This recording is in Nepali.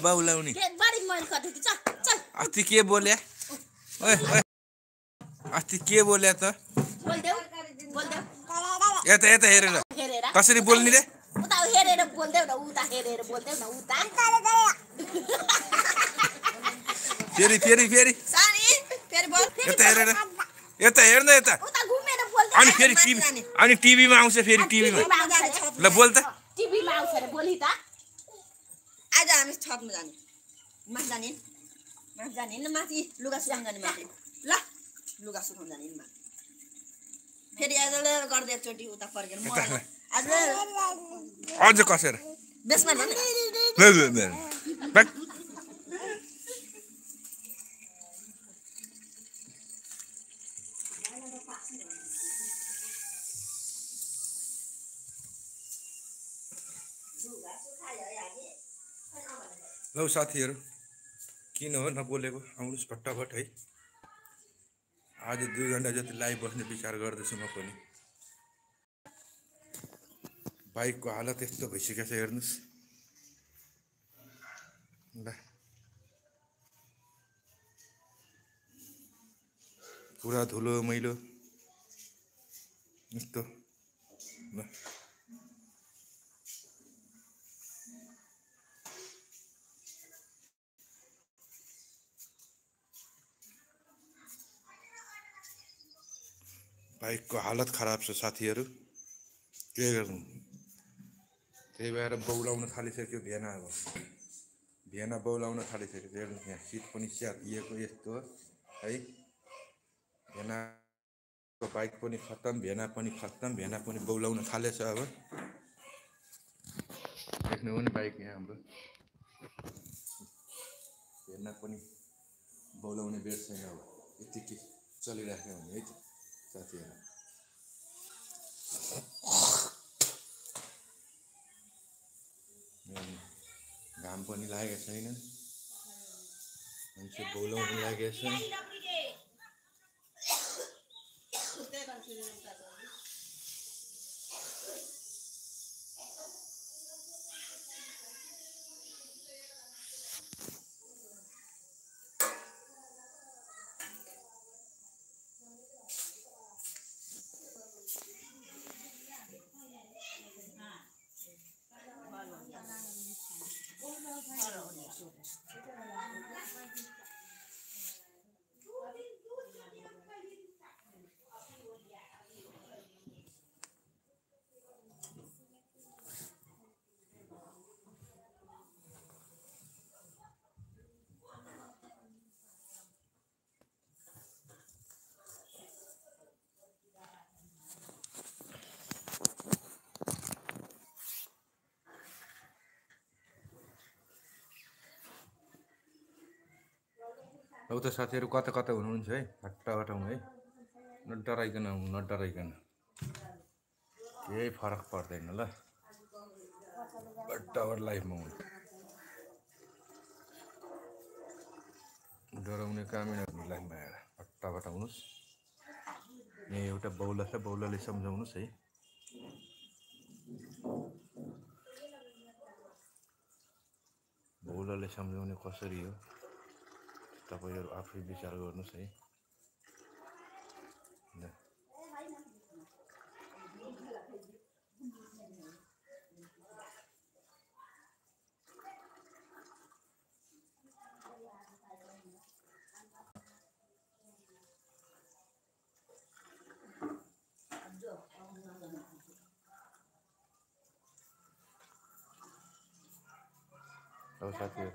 बाउलाउने के बडी मैल कति चल चल अस्ति के बोले ओए ओए अस्ति के बोले त बोल्देऊ यता यता हेरेर हेरेर कसरी बोल्नी रे उता हेरेर बोल्देऊ न उता हेरेर बोल्देऊ न उता फेरि फेरि फेरि सानी फेरि बोल यता हेरेर यता हेर्न यता उता घुमेर बोल्दै अनि फेरि टिभी अनि टिभीमा आउँछ फेरि टिभीमा ल बोल त टिभीमा आउँछ रे बोली त आज हामी छतमा जाने माथि जाने न माथि लुगा सुकाउन जाने माथि ल लुगा सुकाउन जाने नि माथि फेरि आज गर्दै एकचोटि उता फर्केर म आज अझ कसेर बेसमा भन लौ साथीहरू किन हो नबोलेको आउनुहोस् फटाफट है आज 2 घन्टा जति लाइभ बस्ने विचार गर्दैछु म पनि बाइकको हालत यस्तो भइसकेको छ हेर्नुहोस् ल पुरा धुलो मैलो यस्तो ल बाइकको हालत खराब छ साथीहरू के गर्नु त्यही भएर बौलाउन थालिसक्यो भेना अब भेना बौलाउन थालिसक्यो हेर्नु यहाँ सिट पनि च्यातिएको यस्तो है भेनाको बाइक पनि खत्तम भेना पनि खत्तम भेना पनि बौलाउन थालेछ अब देख्नु हो नि बाइक यहाँ हाम्रो भेना पनि बौलाउने बेर छैन अब यतिकै चलिराख्यो भने है त साथीहरू घाम पनि लागेको छैन मान्छे बौलाउनु लागेको छ हौ त साथीहरू कता कता हुनुहुन्छ है फटाफट आउनु है नडराइकन आउनु नडराइकन केही फरक पर्दैन ल फटाफट लाइफमा आउनु डराउने कामै नगर्नु लाइफमा आएर फटाफट आउनुहोस् यहाँ एउटा बौला छ बौलाले सम्झाउनुहोस् है बौलाले सम्झाउने कसरी हो तपाईहरु आफै विचार गर्नुस् है हौ साथीहरु